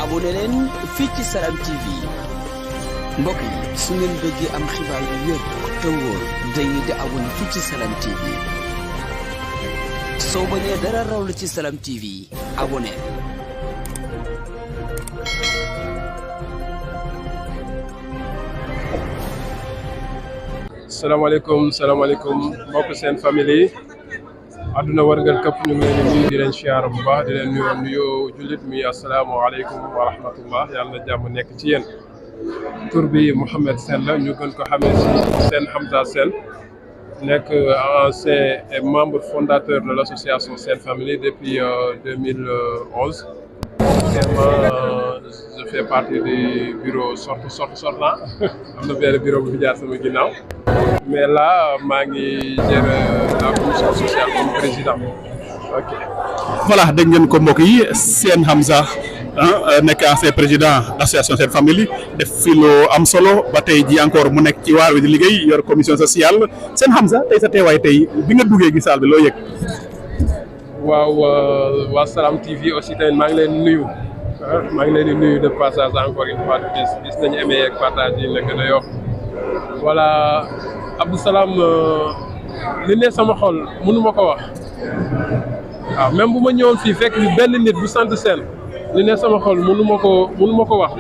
abonné leen fii ci Salam TV mbokk yi su ngeen bëggee am xibaar yu wér te wóor dañuy di abonné fii ci Salam TV soo bañee dara raw la ci Salam TV abonné. salaamaaleykum mbokk seen famille yi àdduna wargal këpp ñu ngi leen di nuyu di leen siyaar bu baax di leen nuyoo jullit mi asalaamaaleykum wa rahmatullah yàlla na jàmm nekk ci yéen. tur bi Mouhamed Sène la ñu gën ko xamee si Sène Hamza Sène nekk ancien et membre fondateur de l'association Sène Family depuis 2011. Je fais partie du bureau sortant am na benn bureau bu fi jaar sama ginnaaw mais là maa ngi gérer la commission sociale comme président. Ok. Voilà dégg ngeen ko mbokk yi Sène Hamza nekk ancien président association Sène Family def fi lu am solo ba tey ji encore mu nekk ci waar wi di liggéey yor commission sociale Sène Hamza tey sa teewaay tey bi nga duggee gi saal bi loo yëg. waaw waa Salam TV aussi tamit maa ngi leen nuyu maa ngi leen di nuyu de passage encore une fois gis nañu aimé ak partage yi la gën a yokk voilà Abdou Salam li ne sama xol mënu ma ko wax waaw même bu ma ñëwoon fii fekk fi benn nit bu sant Sène li ne sama xol mënu ma ko wax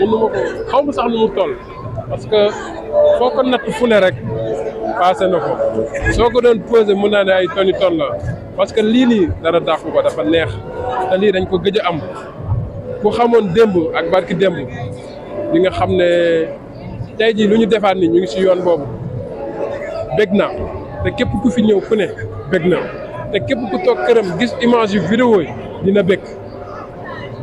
xaw ma sax nu mu toll parce que foo ko natt fu ne rek passé na ko soo ko doon posé mën naa ne ay tonni tonne la parce que lii nii dara dàqu ko dafa neex te lii dañ ko gëj a am ku xamoon démb ak barki démb li nga xam ne tey jii lu ñu defaat ni ñu ngi ci yoon boobu bég na te képp ku fi ñëw ku ne bég na te képp ku toog këram gis image yu vidéo yi dina bég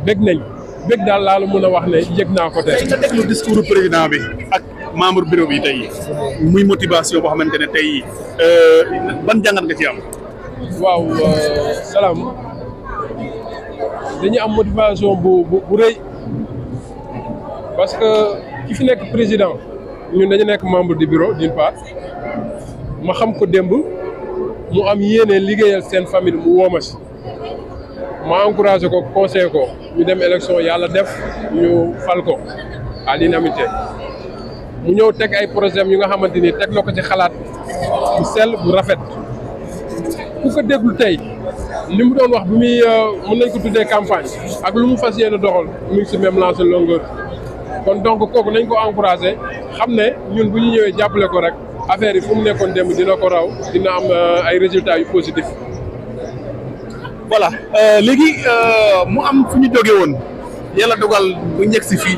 nañ bég daal laa la mën a wax ne yëg naa ko tey. tey nga déglu discours président bi ak membre bureau bi tey muy motivation boo xamante ne tey ban jàngat nga ci am. waaw Salam dañu am motivation bu rëy parce que ki fi nekk président ñun dañu nekk membre du bureau d'une part ma xam ko démb mu am yéene liggéeyal Sène Family mu wooma si ma encouragé ko conseillé ko ñu dem élection yàlla def ñu fal ko à l'unanimité mu ñëw teg ay projet yu nga xamante ni teg na ko ci xalaat bu sell bu rafet ku ko déglu tey li mu doon wax bi muy mën nañ ko tuddee campagne ak lu mu fas yéene doxal mu ngi si même lancé longueur kon donc kooku nañ ko encouragé xam ne ñun bu ñu ñëwee jàppale ko rek affaire yi fu mu nekkoon démb dina ko raw dina am ay résultats yu positif. voilà léegi mu am fu ñu jógee woon yàlla dogal bu njëkk si fii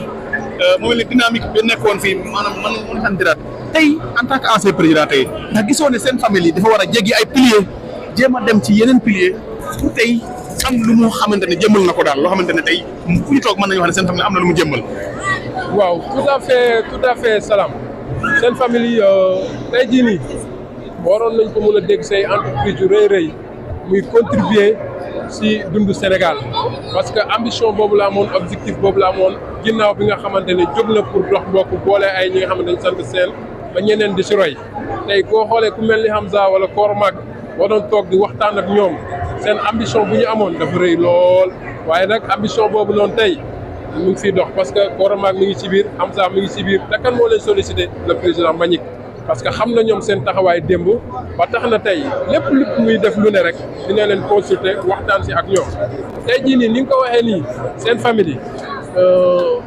mu mel ni dynamique bi nekkoon fii maanaam mën xantiraat tey en tant que ancien président tey ndax gisoo ne Sène Family dafa war a jéggi ay piliers jéem a dem ci yeneen piliers pour tey am lu mu xamante ne jëmmal na ko daal loo xamante ne tey fu ñu toog mën nañu wax ne Sène Family am na lu mu jëmmal. waaw tout à fait Salam Sène Family tey jii nii waroon nañ ko mën a dégg say entreprise yu rëy muy contribuer si dundu Sénégal parce que ambition boobu la amoon objectif boobu la amoon ginnaaw bi nga xamante ne jóg na pour dox mbokk boole ay ñi nga xamante ne sant Sène ba ñeneen di si roy tey boo xoolee ku mel ni Hamza wala Kor Mag boo doon toog di waxtaan ak ñoom seen ambition bu ñu amoon dafa rëy lool waaye nag ambition boobu noonu tey mu ngi fiy dox parce que Kor Mag mi ngi ci biir Hamza mi ngi ci biir te kan moo leen sollicité le président Mbagnick parce que xam na ñoom seen taxawaay démb ba tax na tey lépp muy def lu ne rek dina leen consulter waxtaan si ak ñoom tey jii nii ni nga ko waxee nii Sène Family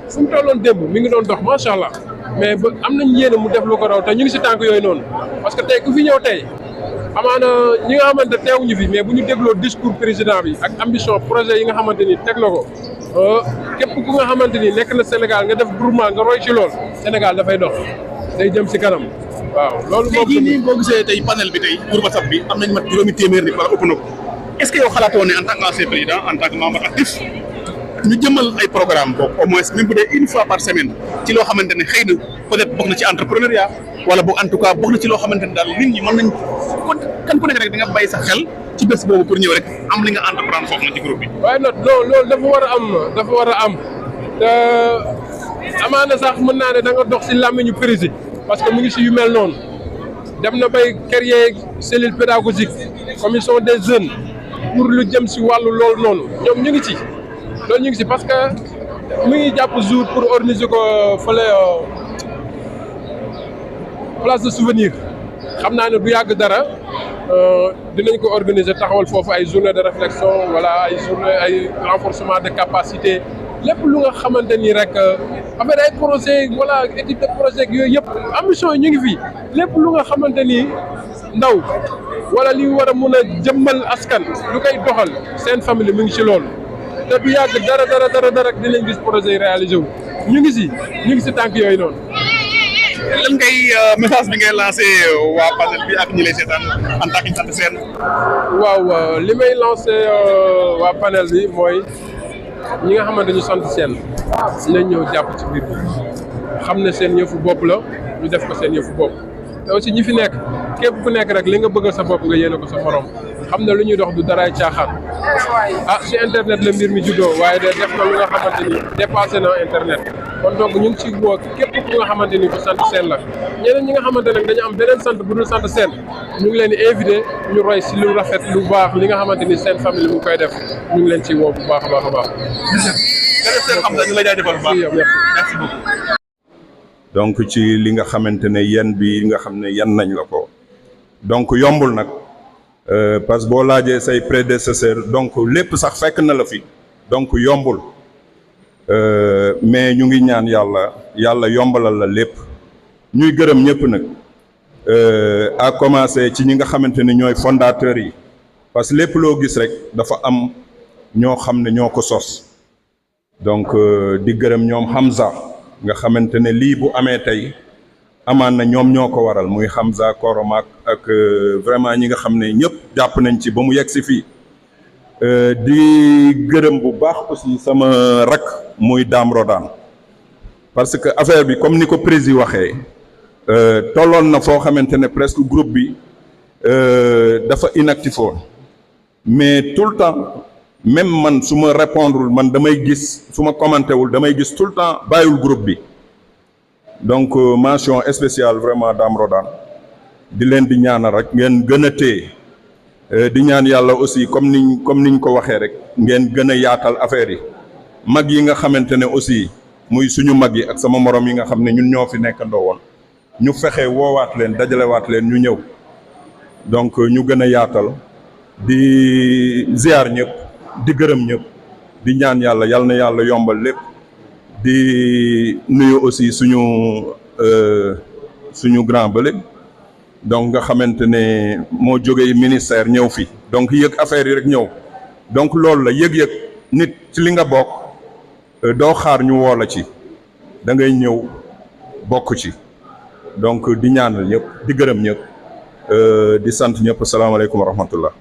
fu mu tolloon démb mi ngi doon dox macha allah mais ba am nañ yéene mu def lu ko raw te ñu ngi si tànk yooyu noonu parce que tey ku fi ñëw tey amaana ñi nga xamante teewuñu fi mais bu ñu dégloo discours président bi ak ambition projet yi nga xamante ni teg na ko képp ku nga xamante ni nekk na Sénégal nga def groupement nga roy ci lool Sénégal dafay dox day jëm si kanam. waaw loolu moom tey jii nii boo gisee tey panel bi tey pour WhatsApp bi am nañ mat juróomi téeméer nit wala ëpp na ko est-ce que yow xalaatoo ne en tant qu'ancien président en tant que membre actif ñu jëmal ay programme boobu au moins même bu dee une fois par semaine ci loo xamante ne xëy na peut-être bokk na ci entrepreneuriat wala boog en tout cas bokk na ci loo xamante ne daal nit ñi mën nañ kan ku nekk rek da nga bàyyi sa xel ci bés boobu pour ñëw rek am li nga entreprendre foofu na ci groupe bi. waaye nag loolu dafa war a am te amaana sax mën naa ne da nga dox si làmmiñu président parce que mu ngi si yu mel noonu dem na bay créer cellule pédagogique commission des jeunes pour lu jëm si wàllu loolu noonu ñoom ñu ngi ci loolu ñu ngi si parce que mi ngi jàpp jour pour organiser ko fële place de souvenir xam naa ne du yàgg dara dinañ ko organiser taxawal foofu ay journée de réflexion wala ay journée ay renforcement de capacité lépp lu nga xamante ni rek affaire ay projet wala équipe de projet yooyu yëpp ambition yi ñu ngi fi lépp lu nga xamante ni ndaw wala li war a mun a jëmmal askan lu koy doxal seen famille mu ngi ci loolu te du yàgg dara dinañ gis projet yi réalisé wu ñu ngi si tànk yooyu noonu. lan ngay message bi ngay lancé waa panel bi ak ñi lay seetaan en tant que sant seen. waaw li may lancé waa panel bi mooy ñi nga xamante ñu sant seen nañ ñëw jàpp ci biir bi xam ne seen yëfu bopp la ñu def ko seen yëfu bopp te aussi ñi fi nekk képp ku nekk rek li nga bëgg sa bopp nga yéene ko sa morom xam ne lu ñuy dox du daraay caaxaan ci internet la mbir mi juddoo waaye de def na lu nga xamante ni dépassé na internet kon donc ñu ngi ci woo képp ku nga xamante ni ku sant seen la ñeneen ñi nga xamante nag dañu am beneen sant bu dul sant seen ñu ngi leen di invité ñu roy si lu rafet lu baax li nga xamante ni seen famille mu ngi koy def ñu ngi leen ci woo bu baax a baax a baax. ñu la jaajëfal bu baax merci beaucoup. donc ci li nga xamante ne yan bi nga xam ne yan nañ la ko donc yombul nag parce que boo laajee say prédécesseur donc lépp sax fekk na la fi donc yombul mais ñu ngi ñaan yàlla yombalal la lépp ñuy gërëm ñëpp nag à commencer ci ñi nga xamante ne ñooy fondateurs yi parce que lépp loo gis rek dafa am ñoo xam ne ñoo ko sos donc di gërëm ñoom Hamza nga xamante ne lii bu amee tey amaan na ñoom ñoo ko waral muy Hamza Koromak ak vraiment ñi nga xam ne ñëpp jàpp nañ ci ba mu yegg si fii di gërëm bu baax aussi sama rak muy Dame Rodan parce que affaire bi comme ni ko président waxee tolloon na foo xamante ne presque groupe bi dafa inactif woon mais tout le temps même man su ma répondrewul man damay gis su ma commenté wul damay gis tout le temps bàyyiwul groupe bi donc mention spéciale vraiment Dame Rodan di leen di ñaanal rek ngeen gën a téye di ñaan yàlla aussi comme niñ ko waxee rek ngeen gën a yaatal affaire yi mag yi nga xamante ne aussi muy suñu mag yi ak sama morom yi nga xam ne ñun ñoo fi nekkandoo woon ñu fexe woowaat leen dajalewaat leen ñu ñëw donc ñu gën a yaatal di ziar ñëpp di gërëm ñëpp di ñaan yàlla yal na yàlla yombal lépp di nuyu aussi suñu grand bële donc nga xamante ne moo jógee ministère ñëw fi donc yëg affaire yi rek ñëw donc loolu la yëg-yëg nit ci li nga bokk doo xaar ñu woo la ci da ngay ñëw bokk ci donc di ñaanal ñëpp di gërëm ñëpp di sant ñëpp asalaamaaleykum wa rahmatullah